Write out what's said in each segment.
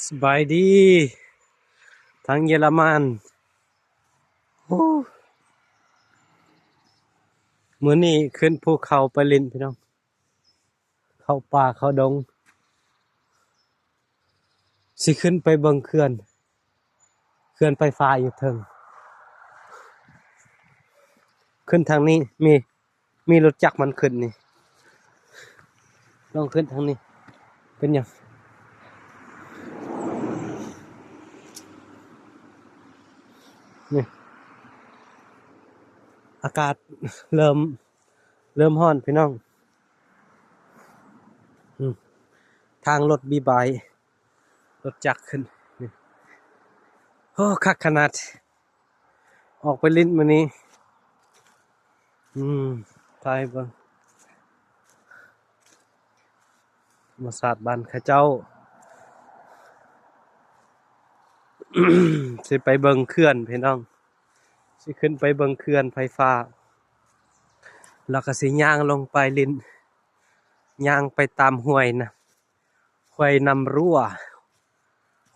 ສະບາຍດີທາງເຢຍລະມັນ. ໂອ້ ມື້ນີ້ຂຶ້ນພູເຂົາໄປຫຼິ້ນພີ່ນ້ອງ, ເຂົ້າປ່າເຂົ້າດົງ. ຊິຂຶ້ນໄປເບິ່ງເຂື່ອນ, ເຂື່ອນໄຟຟ້າຢູ່ເທິງ. ຂຶ້ນທາງນີ້ມີ ມີລົດຈັກມັນຂຶ້ນນີ້, ລອງຂຶ້ນທາງນີ້ ເປັນຫຍັງ? ນີ້ ອາກາດເລີ່ມ ເລີ່ມຮ້ອນພີ່ນ້ອງ. ອືມ ທາງລົດບີບາຍ ລົດຈັກຂຶ້ນນີ້. ໂອ້ ຄັກຂະໜາດ. ອອກໄປຫຼິ້ນມື້ນີ້. ອືມ ຖ່າຍເບິ່ງທຳມະຊາດບ້ານເຂົາເຈົ້າ. ຊິໄປເບິ່ງເຂື່ອນພີ່ນ້ອງ, ຊິຂຶ້ນໄປເບິ່ງເຂື່ອນໄຟຟ້າ ແລ້ວກໍຊິຍ່າງລົງໄປຫຼິ້ນ, ຍ່າງໄປຕາມຫ້ວຍນະ. ຫ້ວຍນ້ຳຮົ່ວ,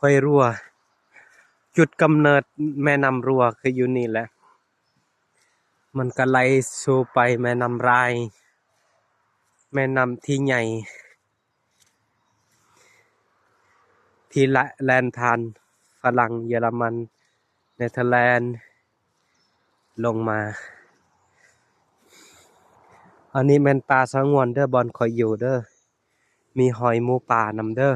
ຫ້ວຍຮົ່ວ. ຈຸດກຳເນີດແມ່ນ້ຳຮົ່ວຄືຢູ່ນີ້ແຫຼະ. ມັນກໍໄຫຼສູ່ໄປແມ່ນ້ຳລາຍ, ແມ່ນ້ຳທີ່ໃຫຍ່ ທີ່ລະ ແລ່ນຜ່ານຝຣັ່ງ, ເຢຍລະມັນ, ເນເທີແລນ ລົງມາ. ອັນນີ້ແມ່ນປ່າສະຫງວນເດີ, ບ່ອນຂ້ອຍຢູ່ເດີ. ມີຮອຍໝູປ່ານຳເດີ,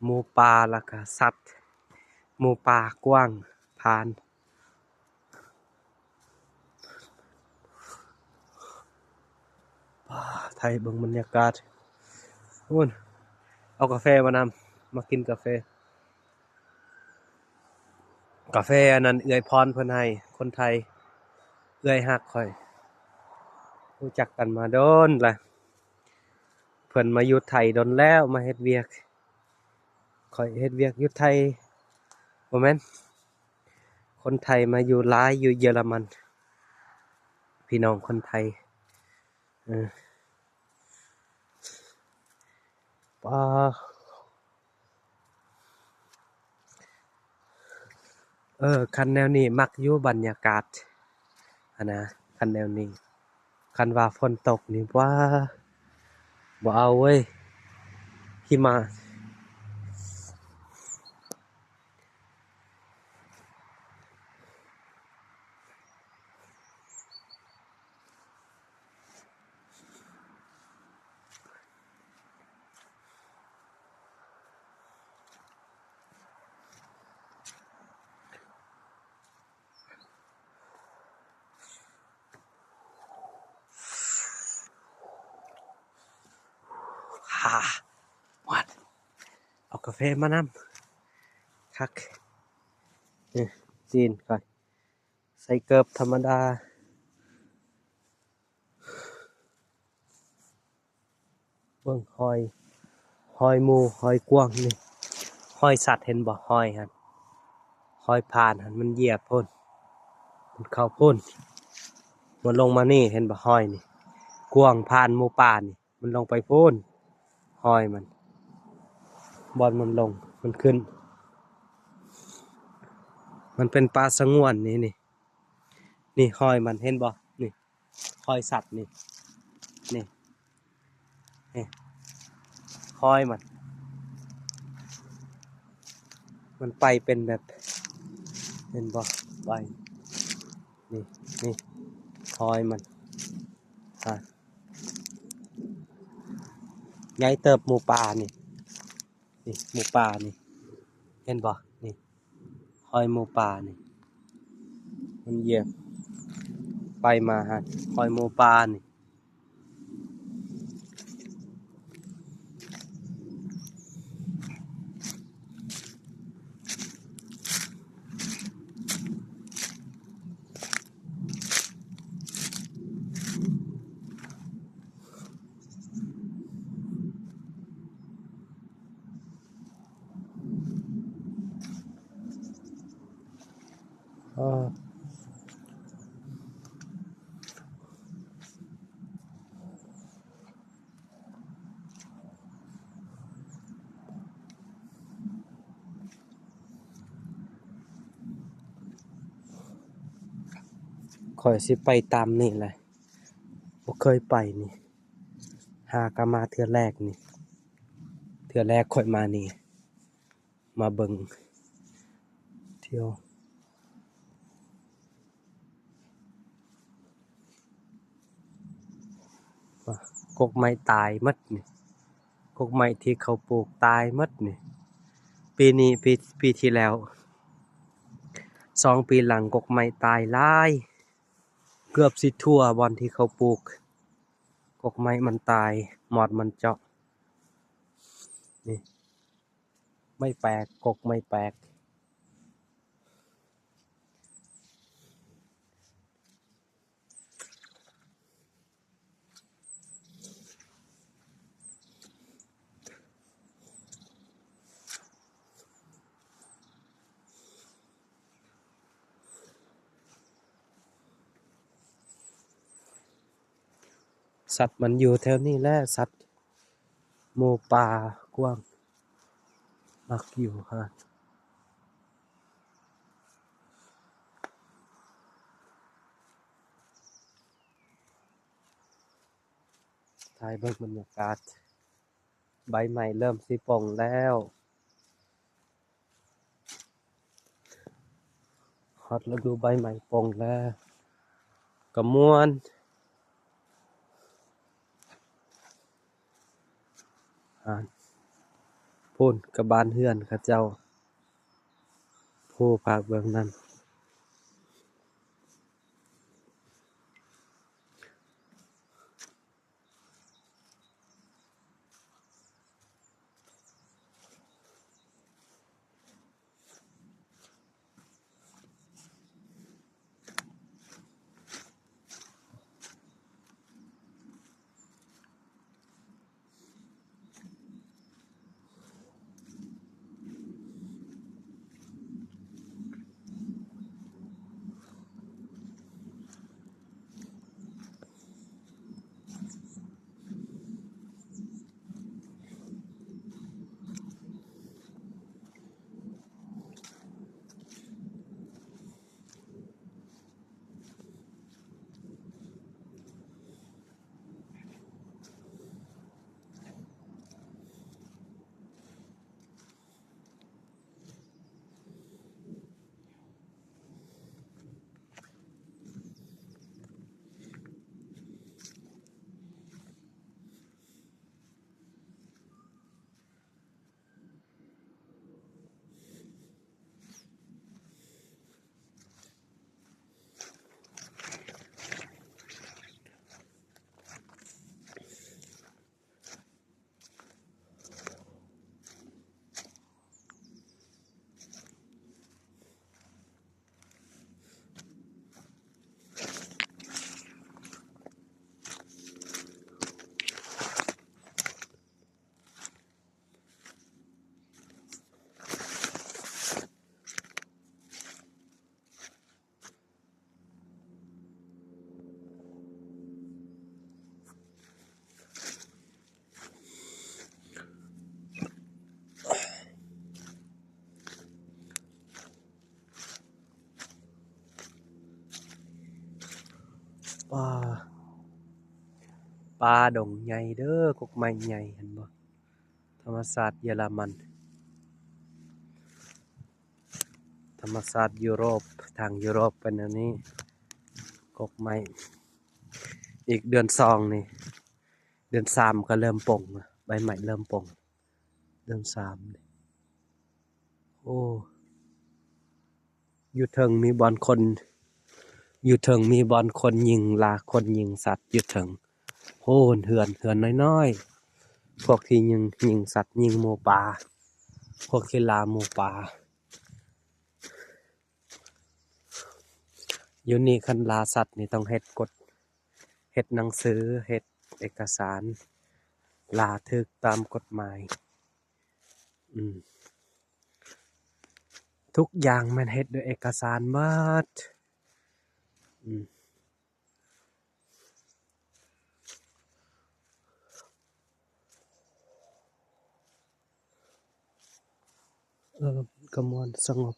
ໝູປ່າ ແລ້ວກະສັດ ໝູປ່າກວ້າງຜ່ານ. ປາ ໄທເບິ່ງບັນຍາກາດ. ໂອ້ນ ເອົາກາແຟມານຳ, ມາກິນກາແຟ. ກາແຟອັນນັ້ນເອື້ອຍພອນເພິ່ນໃຫ້, ຄົນໄທ, ເອື້ອຍຮັກຂ້ອຍ, ຮູ້ຈັກກັນມາດົນລະ. ເພິ່ນມາຢູ່ໄທດົນແລ້ວ, ມາເຮັດວຽກ. ຂ້ອຍເຮັດວຽກຢູ່ໄທ, ບໍ່ແມ່ນ, ຄົນໄທມາຢູ່ຫຼາຍຢູ່ເຢຍລະມັນ, ພີ່ນ້ອງຄົນໄທ. ເອີ ປາ ເອີ ຄັນແນວນີ້ມັກຢູ່ບັນຍາກາດຫັ້ນນະ, ຄັນແນວນີ້. ຄັນວ່າຝົນຕົກນີ້ ວ້າ ບໍ່ເອົາເວີຍ, ຫິມະ. ຫາ ໝົດ ເອົາກາແຟມານຳ. ຄັກ ເອີ ຈີນກ່ອນ. ໃສ່ເກີບທຳມະດາ. ເບິ່ງຮອຍ ຮອຍໝູ ຮອຍກວາງນີ້, ຮອຍສັດ ເຫັນບໍ່? ຮອຍຫັ້ນ ຮອຍຜ່ານຫັ້ນ ມັນຢຽບພຸ້ນ, ມັນເຂົ້າພຸ້ນ, ມັນລົງມານີ້. ເຫັນບໍ່? ຮອຍນີ້ ກວາງຜ່ານໝູປ່ານີ້. ມັນລົງໄປພຸ້ນ ຮອຍມັນ, ບ່ອນມັນລົງ ມັນຂຶ້ນ. ມັນເປັນປ່າສະຫງວນນີ້, ນີ້ ນີ້ຮອຍມັນ ເຫັນບໍ່? ນີ້ຮອຍສັດນີ້, ນີ້ ນີ້ຮອຍມັນ, ມັນໄປເປັນແບບ ເຫັນບໍ່? ໄປ ນີ້ ນີ້ຮອຍມັນ ອາ ໃຫຍ່ເຕີບໝູປ່ານີ້, ນີ້ໝູປ່ານີ້ ເຫັນບໍ່? ນີ້ຮອຍໝູປ່ານີ້ ມັນຢຽບໄປມາຫັ້ນ ຮອຍໝູປ່ານີ້. ຂ້ອຍຊິໄປຕາມນີ້ແຫຼະ ບໍ່ເຄີຍໄປນີ້ ຫາກະມາເທື່ອແລກນີ້ ເທື່ອແລກຂ້ອຍມານີ້ ມາເບິ່ງ ທ່ຽວ ກົກໄມ້ຕາຍໝົດນີ້ ກົກໄມ້ທີ່ເຂົາປູກຕາຍໝົດນີ້ ປີນີ້ ປີ ປີທີ່ແລ້ວ ສອງປີຫຼັງ ກົກໄມ້ຕາຍຫຼາຍ ເກືອບຊິທົ່ວບ່ອນທີ່ເຂົາປູກ ກົກໄມ້ມັນຕາຍ ມອດມັນເຈາະ ນີ້ ໄມ້ແປກ ກົກໄມ້ແປກ. ສັດມັນຢູ່ແຖວນີ້ແຫຼະ ສັດ ໝູປ່າກວາງ ມັກຢູ່ຫັ້ນ ຖ່າຍເບິ່ງບັນຍາກາດ ໃບໄມ້ເລີ່ມຊິປົ່ງແລ້ວ ຮອດລະດູໃບໄມ້ປົ່ງແລ້ວ ກະມ່ວນ ອາ ພຸ້ນກະບ້ານເຮືອນເຂົາເຈົ້າ ຜູ້ພາກເບື້ອງນັ້ນ. ປ່າ ປ່າດົງໃຫຍ່ເດີ້ ກົກໄມ້ໃຫຍ່ ເຫັນບໍ່? ທຳມະຊາດເຢຍລະມັນ ທຳມະຊາດຢູໂຣບ ທາງຢູໂຣບເປັນແນວນີ້ ກົກໄມ້ ອີກເດືອນສອງນີ້ ເດືອນສາມກໍເລີ່ມປົ່ງ ໃບໄມ້ເລີ່ມປົ່ງ ເດືອນສາມນີ້ ໂອ້ ຢູ່ເທິງມີບ່ອນຄົນ ຢູ່ເທິງມີບ່ອນຄົນຍິງລາ ຄົນຍິງສັດຢູ່ເທິງ ໂອ້ ເຮືອນ ເຮືອນນ້ອຍໆ ພວກທີ່ຍິງ ຍິງສັດ ຍິງໝູປ່າ ພວກທີ່ລ່າໝູປ່າ ຢູ່ນີ້ຄັນລ່າສັດນີ້ຕ້ອງເຮັດກົດ ເຮັດໜັງສື ເຮັດເອກະສານ ລ່າຖືກຕາມກົດໝາຍ ອືມ ທຸກຢ່າງແມ່ນເຮັດດ້ວຍເອກະສານໝົດ ອືມ. ເອີ ກະມ່ວນສະຫງົບ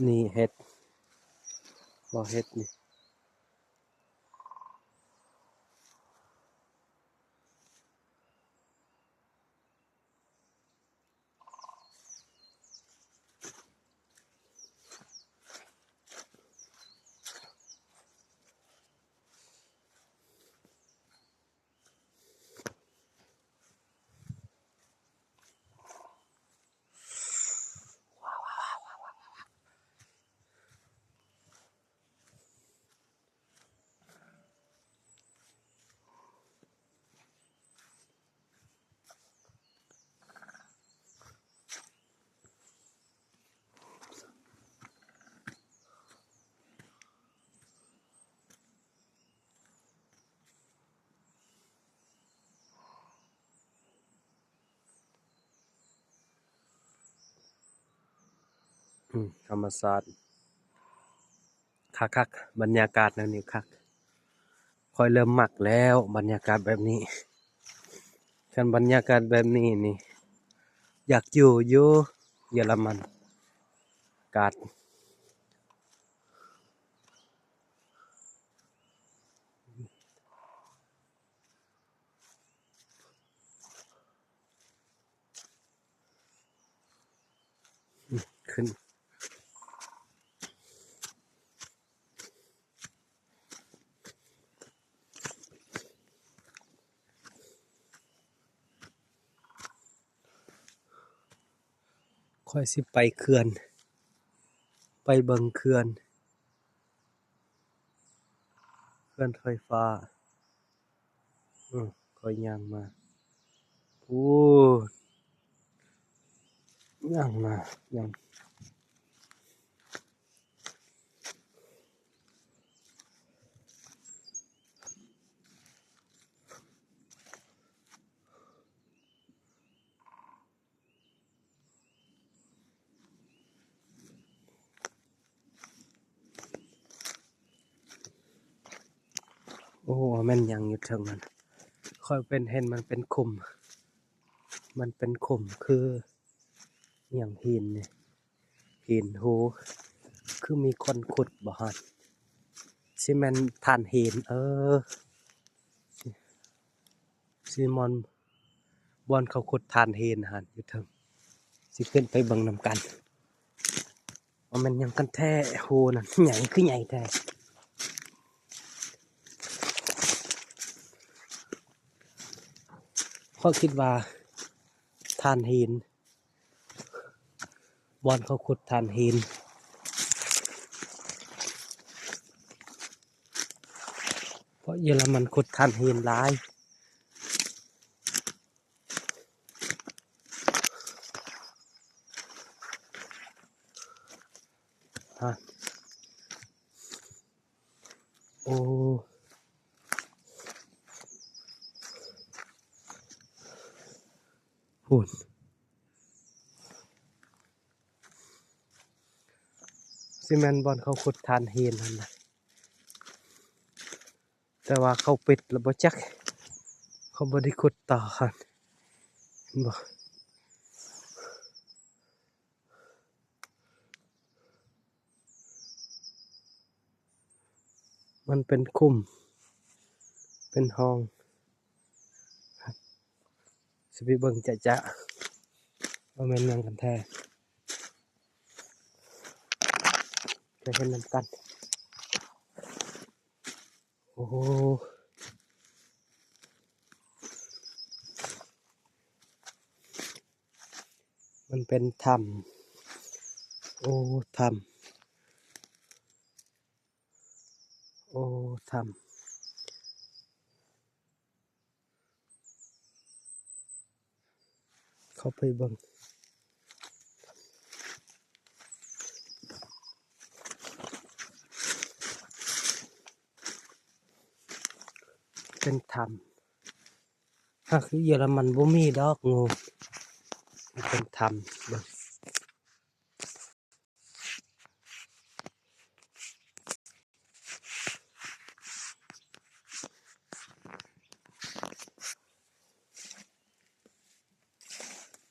ນີ້ເຫັດ ບໍ່ເຫັດນີ້ ອືມ ທຳມະຊາດຄັກໆ ບັນຍາກາດແນວນີ້ຄັກ. ຂ້ອຍເລີ່ມມັກແລ້ວ ບັນຍາກາດແບບນີ້. ຄັນບັນຍາກາດແບບນີ້ນີ້ ຢາກຢູ່ຢູ່ເຢຍລະມັນ ອາກາດ ຂຶ້ນ ຂ້ອຍຊິໄປເຂື່ອນ ໄປເບິ່ງເຂື່ອນ ເຂື່ອນໄຟຟ້າ. ອື ຂ້ອຍຍ່າງມາ ໂອ້ ຍ່າງມາ ຍ່າງ ໂອ້ ແມ່ນຫຍັງຢູ່ເທິງນັ້ນ? ຂ້ອຍເປັນ ເຫັນມັນເປັນຂຸມ ມັນເປັນຂຸມ ຄືຫຍັງ ຫີນນີ້ ຫີນໂຫ ຄືມີຄົນຂຸດບໍ່ຫັ້ນ? ຊິແມ່ນຖ່ານຫີນ ເອີ ຊິ ຊິມ່ອນ ບ່ອນເຂົາຂຸດຖ່ານຫີນຫັ້ນຢູ່ເທິງ ຊິຂຶ້ນໄປເບິ່ງນຳກັນ ວ່າແມ່ນຫຍັງກັນແທ້ ໂຫນັ້ນໃຫຍ່ ຄືໃຫຍ່ແທ້. ຂ້ອຍຄິດວ່າຖ່ານຫີນ ບ່ອນເຂົາຂຸດຖ່ານຫີນ ເພາະເຢຍລະມັນຂຸດຖ່ານຫີນຫຼາຍ. ຮະ ໂອ້ ພຸ້ນ ຊິແມ່ນບ່ອນເຂົາຂຸດຖ່ານຫີນຫັ້ນນະ. ແຕ່ວ່າເຂົາປິດແລ້ວບໍ່ຈັກ ເຂົາບໍ່ໄດ້ຂຸດຕໍ່ຫັ້ນ ເຫັນບໍ່? ມັນເປັນຂຸມ ເປັນຮ່ອງ ຊິໄປເບິ່ງຈະໆ ວ່າແມ່ນຫຍັງກັນແທ້ ໄປເຫັນນຳກັນ. ໂອ້ ມັນເປັນຖ້ຳ ໂອ້ ຖ້ຳ ໂອ້ ຖ້ຳ. ເຂົ້າໄປເບິ່ງ ເປັນຖ້ຳ ຫາກຢູ່ເຢຍລະມັນບໍ່ມີດອກງູ ເປັນຖ້ຳເບິ່ງ.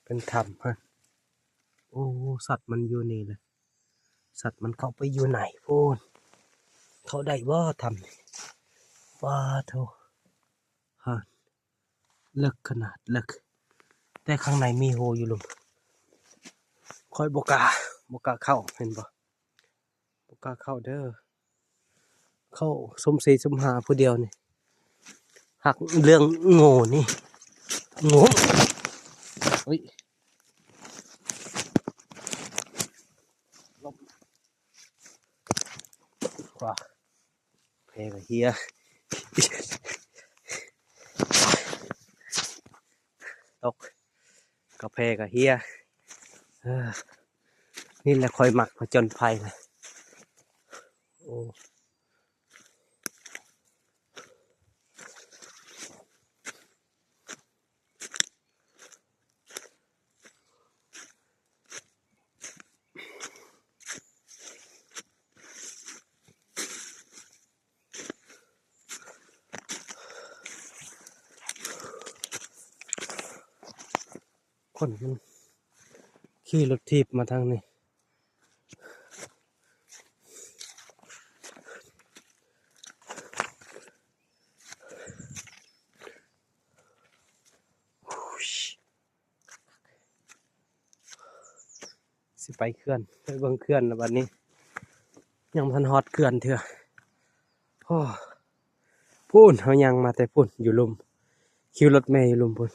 ເປັນຖ້ຳຫັ້ນ ໂອ້ ສັດມັນຢູ່ນີ້ແຫຼະ ສັດມັນເຂົ້າໄປຢູ່ໃນພຸ້ນ ເຂົ້າໄດ້ບໍ່ຖ້ຳນີ້ ປາໂທ້ ຫັ້ນ. ເລິກຂະໜາດເລິກ ແຕ່ຂ້າງໃນມີຮູຢູ່ລຸ່ມ ຂ້ອຍບໍ່ກ້າ ບໍ່ກ້າເຂົ້າ ເຫັນບໍ່ ບໍ່ກ້າເຂົ້າເດີ ເຂົ້າສຸ່ມສີ່ສຸ່ມຫ້າຜູ້ດຽວນີ້ ຮັກເລື່ອງໂງ່ນີ້ ໂງ່ ໂອ້ຍ ລົ້ມ ຂວາ ແພກະເຮຍ ຕົກ ກາແຟກະເຮຍ ເອີ ນີ້ແຫຼະຂ້ອຍມັກຜະຈົນໄພນະ ໂອ້. ເ ຄົນມັນຂີ່ລົດຖີບມາທາງນີ້. ຊິໄປເຂື່ອນ ໄປເບິ່ງເຂື່ອນລະບັດນີ້ ຍັງບໍ່ທັນຮອດເຂື່ອນເທື່ອ. ໂອ້ ພຸ້ນ ເຮົາຍ່າງມາແຕ່ພຸ້ນ ຢູ່ລຸ່ມ ຄິວລົດແມ່ຢູ່ລຸ່ມພຸ້ນ.